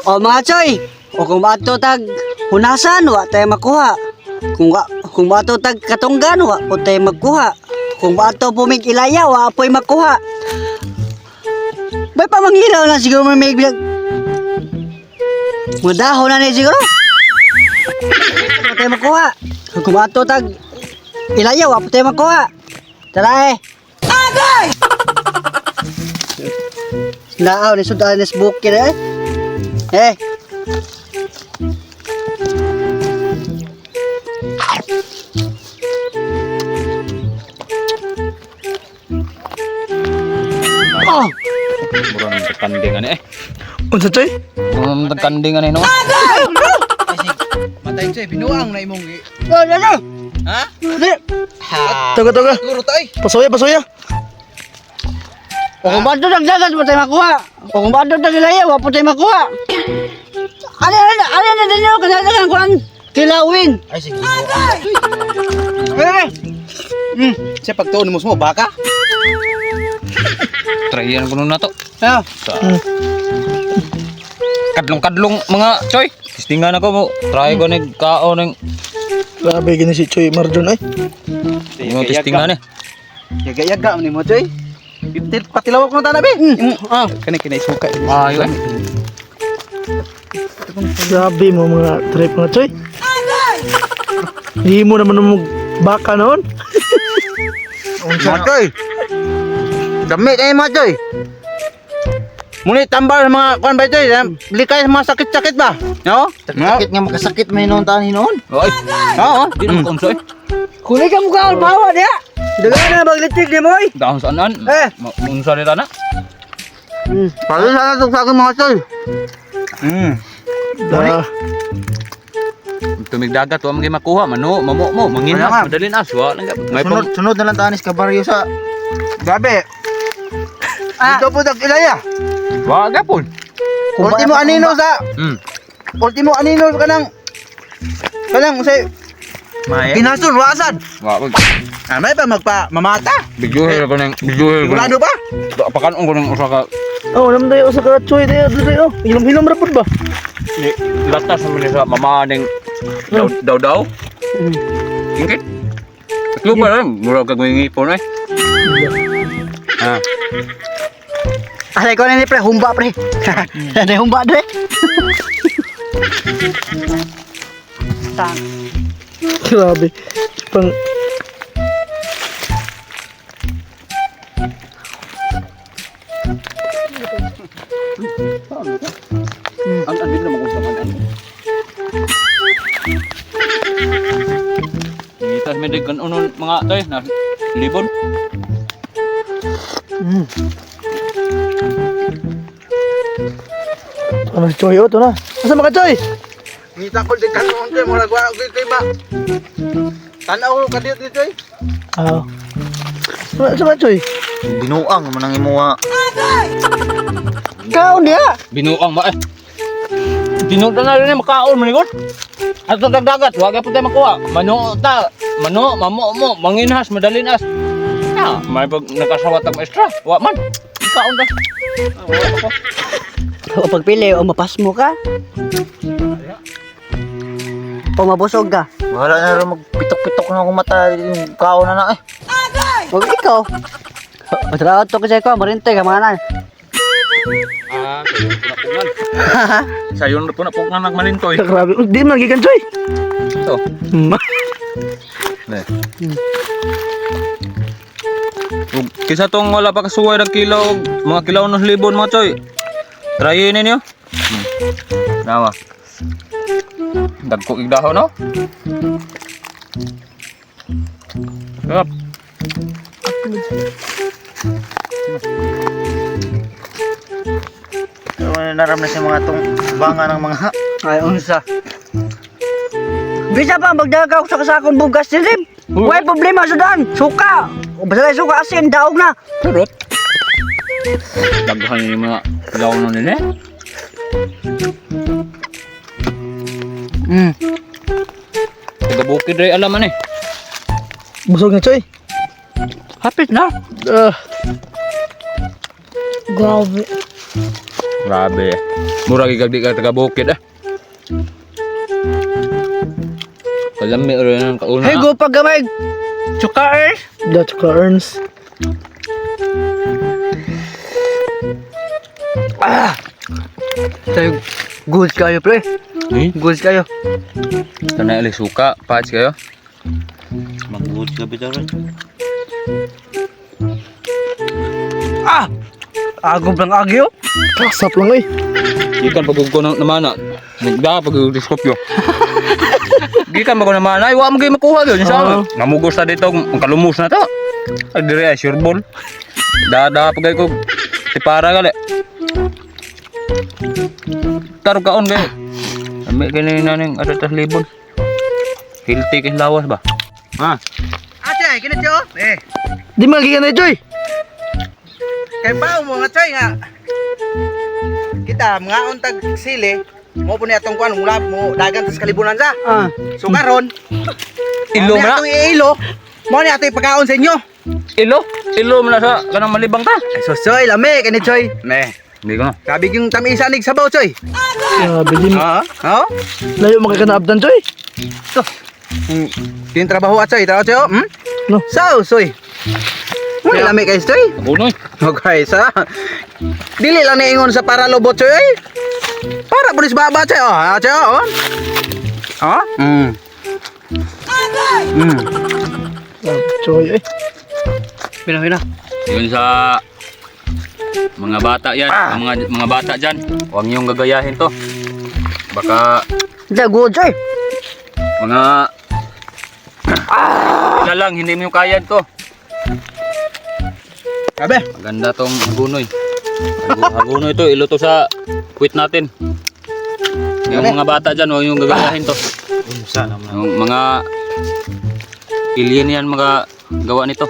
O mga choy, o kung maato tag hunasan, wa tayo makuha. Kung maato tag katunggan, wa po tayo makuha. Kung maato pumig ilaya, wa po'y makuha. Bay pamanghilaw na siguro may bilag. Madaho na ni siguro. Wa tayo makuha. Kung maato tag ilaya, wa po tayo makuha. Tara eh. Agay! Naaw ni sudan ni bukid eh. Eh. Oh, Murang tagkanding ani eh. Unsa, Choy? Murang tagkanding ani no. Matay siya, binuang na imong oh, ano? Ha? Di. Taga taga. Siguro tay. Pasuya, pasuya. O kung bato ng dagat, mo tayo makuha. O kung bato ng ilaya, wa po tayo makuha. Ano, ano, ano na din yun? Kailangan kuhan. Kilawin. Ay sige. Eh, Siya pagtuon mo mo baka. Tryan ko nun na to. ah, Sa kadlong-kadlong mga choy. Tistingan ako mo. Try ko nig kaon ning Grabe gini si Choy Marjon ay. mo tistingan eh. Yaga-yaga ni mo choy. Piptil patilawak mo tanabi. Ah. Kani kinay suka. Ayo eh. Grabe mo mga trip mga Choy. Hindi mo naman mo baka noon. Mga choy. Damit ay mga choy. Muni tambal sa mga kuan ba choy? Likay sa mga sakit-sakit ba? No? Sakit nga makasakit may noon tahan hinoon. Oy, Oo. di na makunso eh. Kuli ka mukha ang bawa niya. Dagan na maglitik ni mo. Dahon sa anan. Eh. Unsa ni tana? Palo sana tong sa akin mga choy. Da. Tumig dagat wa man gyud makuha mano mamo mo Kaya manginas nga. madalin as wa lang gapon. May Sunod, sunod na lang tahan is kabaryo sa Grabe. Ah. Dito po dag ilaya. Wa gapon. Ultimo anino sa Ultimo anino kanang kanang say Maya. Ginasun wasan. Wa pag Ah, may pa magpa mamata. bidyuher ko ning bidyuher ko. Sigurado ba? Pakanon ko ning usa ka Oh, naman tayo sa ka Choy tayo tayo. Oh, hilom-hilom ra pud ba? ni latas naman ni sa mama ning daw daw daw. Ingkit. Tatlo pa rin, mura kag ngipon eh. Ah, Alay ko na ni pre, humba pre. Ano humba pre? Tang. Grabe. Pang ang andin naman kung sa man. Ngitas may dig kanon mga toy na libon. ano si Choy oh, to na. Asa maka Choy? Ngita ko di kanon kay murag wa ko kay ba. Tanaw ko kadiyot ni Choy. Ah. Asa ma Choy? Binuang man ang imuha. Kaon niya. Binuang ba eh. Tinuod na rin makaon manigod. Ato dag dagat, wa gyud tayo makuha. Mano ta, mano mamo mo, manginhas, madalinas. Ah, may pag nakasawat ang maestra, wa man. Kaon ta. Ah, wa pa ko. O pagpili, o mapasmo ka. O mabusog ka. Wala na rin magpitok-pitok na akong mata yung kaon na na eh. O ikaw. O tara to kasi ko, marinte ka mga nan. Ah, sayon po na pugnan. Sayon po na pugnan nagmalintoy. Grabe. Di man gikan Choy. Ito. Ma. Ne. Ug kisa tong wala pa kasuway ng kilaw, mga kilaw ng libon mga choy. Try ninyo. Nawa. Dagko ig dahon no? Sarap. Pero naram na siya mga tong banga ng mga Ay, unsa. Bisa pa, magdaga ako sa kasakong bugas silip. Way problema, sudan. Suka. O basta suka asin, daog na. Sarap. Daghan ni mga kilaw nun nila. Taga bukid ray alaman eh. Busog na Choy. Hapit na. Ah, Grabe. Grabe. Mura gid kag di ka taga bukid ah. Kalami rin ang kauna. Hey, go pag gamay. Tsuka eh. That's ka earns. Ah. Tayo, good kayo pre. Eh? Good kayo. Tanay ali suka, patch kayo. Magbuot ka bitaw rin. Ah! Agom lang agyo. Kasap lang eh. Gikan pag ko na namana. Nagda pag teleskopyo. Gikan ba ko namana, ay wa mo gyud makuha gyud sa Oo. Namugos ta dito, ang kalumos na to. Ay dire ay sure ball. Da pagay ko tipara gali. Taro kaon kay. Ami kini naning ato tas libon. Healthy kay lawas ba? Ha? Ate, kini tiyo. Eh, Di magigan na Choy. kay bao mo nga choy nga. Kita mga untag sili, mo po ni atong kuan mula mo dagan tas kalibunan sa. Ah. So karon, Ilo mo man na. atong iilo. Mo ni atong pagkaon sa inyo. Ilo? Ilo man na sa kanang malibang ta. Ay sos choy, lami kini choy. Ne. Hindi ko na. Grabe yung tamisa nig sabaw choy. Grabe di. Ha? Ha? Layo makakanaabdan Choy. Yung trabaho at choy, tao choy. Hmm? No. So, soy. Wala lami kay choy. Agunoy. Okay, sa. Dili lang niingon sa para lobot choy. Ay. Para pulis baba choy. Oh, ha, choy, oh. Oh? Grabe Choy eh. Pina, pina. Yun sa mga bata yan, ang mga mga bata diyan, huwag niyong gagayahin to. Baka Da, good eh. mga sila lang hindi mo kaya to. Grabe. Maganda tong hagunoy. Hagunoy to, iluto sa puwit natin. Yung mga bata diyan, huwag niyong gagayahin to. Yung mga alien yan mga gawa nito.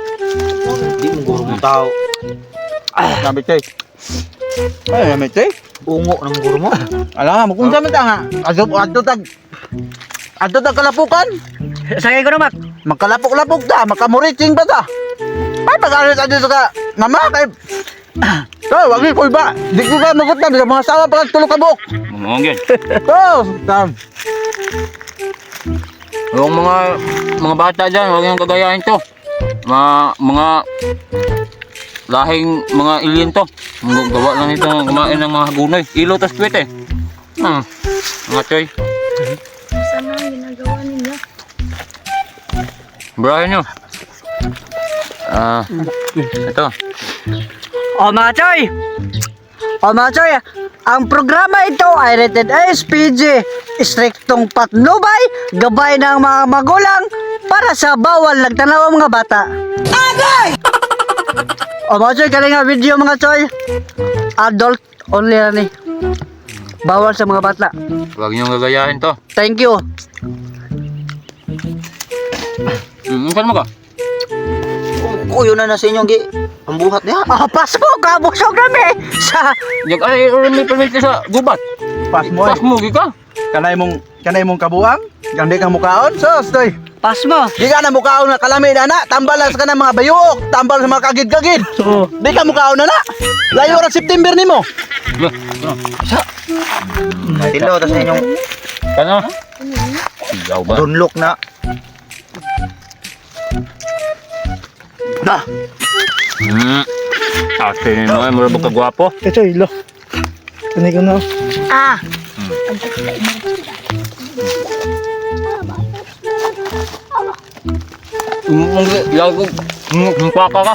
Di mo guro mo tao. Grabe choy. Ay, lami choy. Ungo ng guro mo. Ala, mo kung sa man ta nga. Adto adto tag adto tag kalapukan. Sakay ko na, Mac. Magkalapok-lapok ta, magkamuritsing pa ta. Ay, pag-alis adto ka nama kay To, wag ni ba. Di ko ka magot na sa mga sawa pa tulog ka buok. Mga yun. To, tam. Yung mga mga bata dyan, huwag niyong gagayahin to. Mga, mga lahing mga alien to. Ang gawa lang ito, kumain ng mga hagunoy. Ilo tas kwit eh. Mga choy. Sana ang ginagawa ninyo. Burahin nyo. Ah, ito. O mga choy! O mga choy, ang programa ito ay rated SPG, striktong patnubay, gabay ng mga magulang para sa bawal nagtanaw ang mga bata. Agay! O mga choy, kali nga video mga choy. Adult only na ni. Bawal sa mga bata. Huwag niyong gagayahin to. Thank you. Saan mo ka? Kuyo na na sa inyong gi. Ang buhat niya. Oh, pas mo, kabusog kami sa Yag ay, ay, may permit sa gubat. Pas mo. Pas mo, gi ka. Kanay mong kabuang. Gandi kang mukaon. Sos, toy. pas mo. Di ka na mukaon na kalami na na. Tambal lang sa kanang mga bayuok. Tambal sa mga kagid-kagid. Oo. Di ka mukaon na na. Layo ra September nimo. Lah, ano? Tilo ta sa inyong Kano? Sigaw ba? dunlok na. Na. Ate ni mo, mura ba kagwapo? Kay Choy, lo. Kanay ko na. Ah, Lago, ka.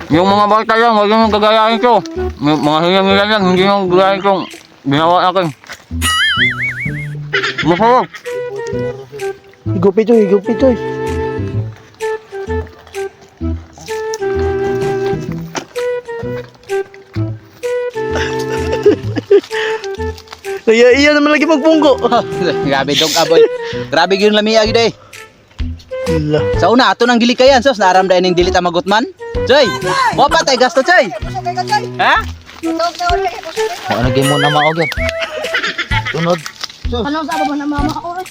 Yung mga bata lang, huwag niyong gagayahin to. Yung mga hinang-hinang lang, hindi niyong gagayahin itong ginawa natin. Masarap. Higupi Choy, higupi Choy. Kaya iya naman lagi magpunggo. Grabe dog aboy. Grabe gyud lami gyud eh. Ala. Sa una ato nang gilikayan sos naaram dayon ning dili ta magutman. Choy, wa pa tay gasto choy. Ha? Ano gyud mo na maog yun? Tunod. Anong sabi mo na mama ko? eh?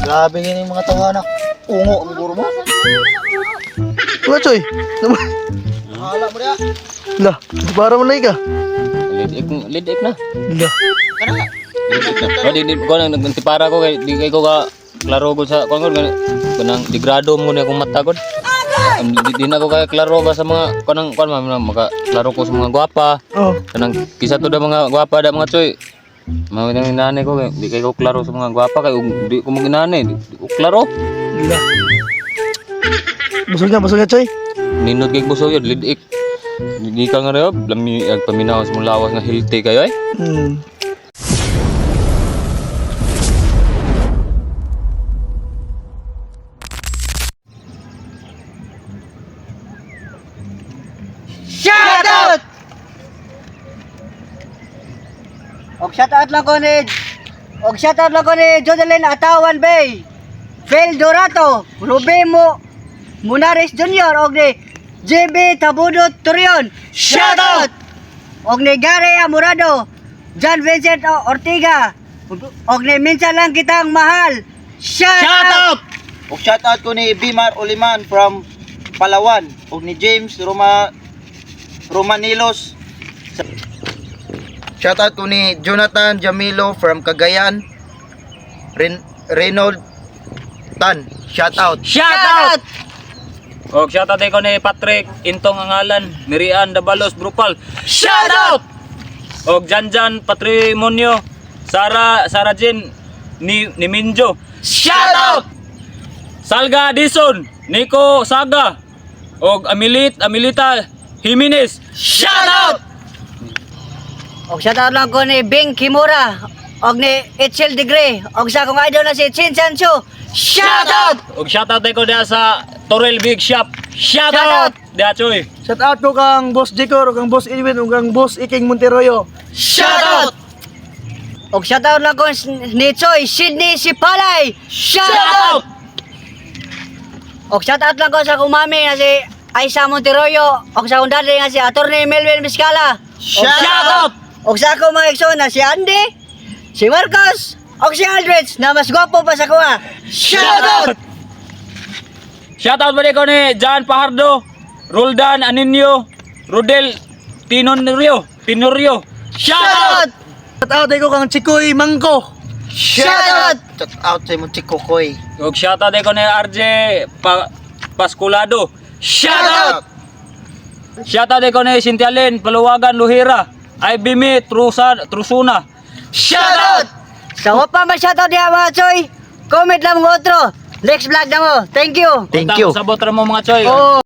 Grabe yun yung mga tawana. Ungo ang guro mo. Wala Choy. Hala mo niya. Ala, para mo na ka. Lidik lidik na. Lah. Lidik na. Oh, di ko nang nagtipara ko kay di kay ko ka klaro ko sa kuan ko kanang digrado mo ni akong mata ko. Di na ko kay klaro ba sa mga kanang kuan man maka klaro ko sa mga gwapa. Oh. Kanang kisa to da mga gwapa da mga choy. Mga nang inanay ko kay di kay ko klaro sa mga gwapa kay ug di ko maginanay, di ko klaro. Lah. Busog na, Choy. Ninot kay busog yun, lidik. Di ka nga rin, lami ag paminaw sa mong lawas nga healthy kayo eh. Shout out! Og shout out lang ko ni Og shout out lang ko ni Jodelyn Atawan Bay, Phil Dorato, Rubemo Munares Jr. og ni JB Tabudo Turion. Shout out! Og ni Gary Amorado, John Vincent Ortiga, og ni Minsan Lang Kitang Mahal. Shout, out! Og shout out ko ni Bimar Oliman from Palawan og ni James Roma Romanilos. Shout out ko ni Jonathan Jamilo from Cagayan. Reynold Tan. Shout out. Shout out! Og shout out ko ni Patrick Intong Angalan, Mirian Dabalos Brupal. Shout out! Og Janjan Patrimonio, Sara Sara Jean ni Minjo. Shout out! Salga Dison, Nico Saga, og Amilit Amilita Jimenez. Shout out! Og shout out lang ko ni Bing Kimura, og ni Itchel Digre, og sa akong idol na si Chin Sancho. Shout out! Og shout out ko diha sa Torel Big Shop. Shout Shout out! out! Diha Choy. Shout out ko kang Boss Jicor, kang Boss Edwin, ug kang Boss Iking Monteroyo. Shout out! Og shout out lang ko ni Choi Sidney Sipalay. Shout out! Og shout out lang ko sa akong mami nga si Aisa Monteroyo, og sa akong daddy nga si Attorney Melvin Miscala. Shout Shout out! Og sa akong mga igsoon na si Andy, si Marcos, og si Aldrich na mas gwapo pa sa kuha. Shout out! Shout out ba ko ni John Pajardo, Roldan Aninio, Rodel Tinorio, Tinorio. Shout out! Shout out ko kang Chikoy Mangko. Shout out! Shout out sa imong Chikokoy. Og shout out ko ni RJ Pasculado. Shout out! Shout out ko ni Cynthia Lynn, Paluwagan Luhira, Ivy Trusa, Trusuna. Shout out! Sa so, pa man shout out diha mga Choy. Comment lang mga otro. Next vlog na mo. Thank you. Thank you. Sabot ra mo mga choy. Oo.